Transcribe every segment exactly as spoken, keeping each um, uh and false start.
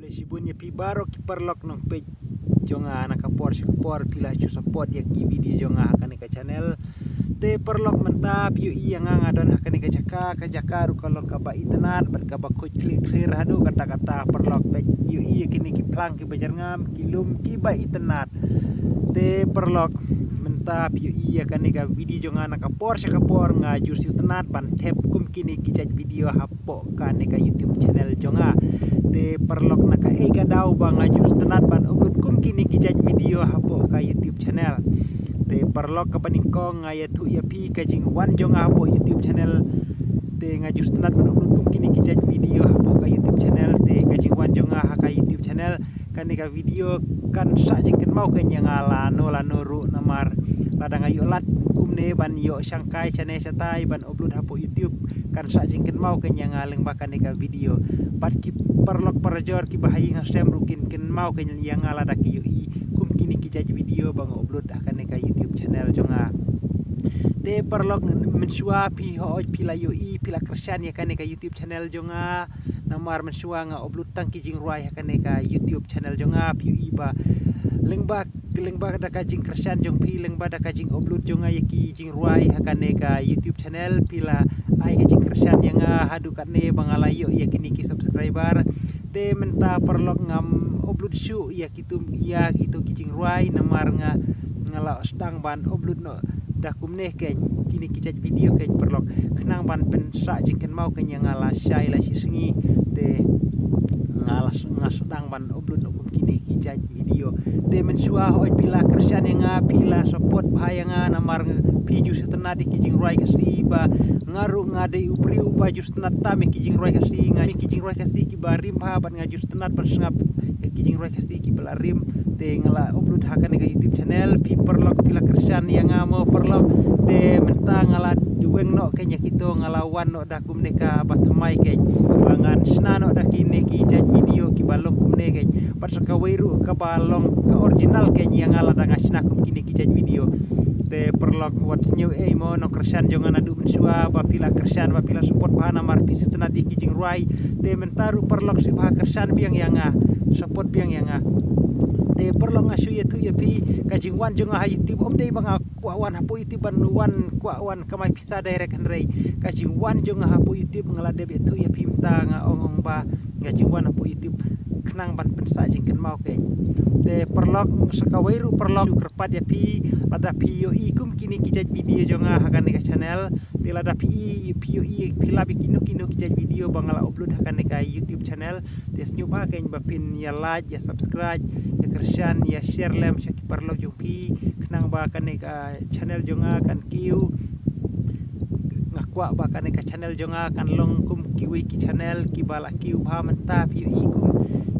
Khublei shibun ïa phi baroh ki paralok nongpeit jong nga na ka por sha ka por, phi la shu support ïa ki video jong nga ha kane ka channel. Te paralok, mynta phi ïohi ïa nga, nga don ha kane ka jaka, ka jaka ruh ka long kaba itynnad bad kaba khuid khlieh khlieh haduh katta katta paralok. Phi ïohi ïa kine ki phlang kiba jyrngam, ki lum kiba itynnad. Te paralok, mynta phi ïohi ïa kane ka video jong nga na ka por sha ka por, nga ju shu tynnad ban thep kum kine ki jait video hapoh kane ka YouTube channel jong nga. Te paralok, na kaei ka daw ba nga ju shu tynnad ban upload kum kine ki jait video hapoh ka YouTube channel? Te paralok, kaba nyngkong nga ïathuh ïa phi ka jingwan jong nga hapoh YouTube channel. Te nga ju shu tynnad ban upload kum kine ki jait video hapoh ka YouTube channel. Te ka jingwan jong nga ha ka YouTube channel, kane ka video kan shah jingkynmaw kein ïa nga lano lano ruh, namar lada nga ïoh lad kumne ban ïoh shangkai shane shatai ban upload hapoh YouTube, kan shah jingkynmaw kein ïa nga lyngba kane ka video. Bad ki paralok parajor kiba ha ïing ha sem ruh kin kynmaw kein ïa nga lada ki ïohi kum kine ki jait video ba nga upload ha kane ka YouTube channel jong nga. Te paralok, mynshuwa phi, hooid phi la ïohi, phi la kyrshan ïa kane ka YouTube channel jong nga. Namar mynshuwa nga upload tang ki jingrwai ha kane ka YouTube channel jong nga. Phi ïohi ba lyngba, lyngba da ka jingkyrshan jong phi, lyngba da ka jingupload jong nga ïa ki jingrwai ha kane ka YouTube channel, phi la ai ka jingkyrshan ïa nga haduh katne ba nga la ïoh ïa kine ki subscriber. Te mynta paralok, ngam upload shuh ïa kitu, ïa kitu ki jingrwai, namar nga, nga la sdang ban upload noh da kumne kein, kine ki jait video kein paralok, khnang ban pynshah jingkynmaw kein ïa nga lashai lashisngi. Te nga la s-, nga sdang ban upload noh kum kine ki jait video. Te mynshuwa, hooid phi la kyrshan ïa nga, phi la support bha ïa nga, namar phi ju shu tynnad ïa ki jingrwai Khasi, ba nga ruh nga dei u briew uba ju shu tynnad tam ïa ki jingrwai Khasi. Nga ïa ki jingrwai Khasi kiba rim bha, bad nga ju shu tynnad ban sngap ïa ki jingrwai Khasi kiba la rim. Te nga la upload ha kane ka YouTube channel. Phi paralok phi la kyrshan ïa nga mo paralok. Te mynta nga la weng noh kein ïa kito, nga la wan noh da kumne kaba thymmai kein, ba ngan shna noh da kine ki jait video kiba long kumne kein. Bad sa kawei ruh kaba long ka original kein ïa nga lada nga shna kum kine ki jait video. Te paralok, wat sngew ei mo nongkyrshan jong nga naduh mynshuwa, ba phi la kyrshan, ba phi la support bha namar phi shu tynnad ïa ki jingrwai. Te mynta ruh paralok, shu bha kyrshan biang ïa nga, support biang ïa nga. Te paralok, nga shu ïathuh ïa phi, ka jingwan jong nga ha YouTube ym dei ba nga kwah wan hapoh YouTube ban wan, kwah wan kamai pisa direct, hynrei ka jingwan jong nga hapoh YouTube, nga la dep ïathuh ïa phi mynta, nga ong ong ba ka jingwan hapoh YouTube khnang ban pynshah jingkynmaw kein. Te paralok, sa kawei ruh paralok, shu kyrpad ïa phi, lada phi ïohi kum kine ki jait video jong nga ha kane ka channel, te lada phi, phi ïohi, phi lap ïa kino kino ki jait video ba nga la upload ha kane ka YouTube channel, te sngewbha kein ba phin ïa like, ïa subscribe, ïa kyrshan, ïa share lem sha ki paralok jong phi, khnang ba kane ka channel jong nga kan kiew. Nga kwah ba kane ka channel jong nga kan long kum kiwei ki channel kiba la kiew bha mynta. Phi ïohi kum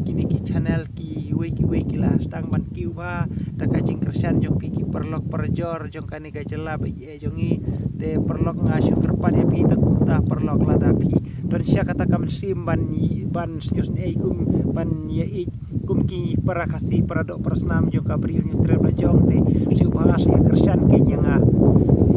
kine ki channel kiwei kiwei ki la sdang ban kiew bha da ka jingkyrshan jong phi ki paralok parajor jong kane ka jylla ba ïeit jong ngi. Te paralok, nga shu kyrpad ïa phi tang kumta paralok, lada phi don sha kata ka mynsiem ban, ban sngewsynei kum ban ïa ïeit kum ki para Khasi, para doh para snam jong ka Bri u Hynñiewtrep la jong, te shu bha shu ïa kyrshan kein ïa nga.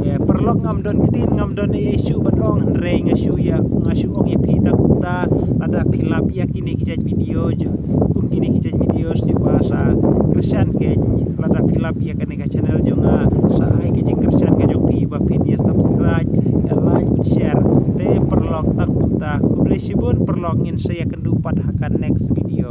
Eh, paralok, ngam don ktien, ngam don ei ei shuh ban ong, hynrei nga shu ïa, nga shu ong ïa phi tang kumta, lada phi lap ïa kine ki jait video jong, kum kine ki jait video, shu bha sa kyrshan kein, lada phi lap ïa kane ka channel jong nga, sa ai ka jingkyrshan ka jong phi ba phin ïa subscribe, ïa like, share. Te paralok, tang kumta, khublei shibun paralok, ngin sa ïakynduh pat ha ka next video.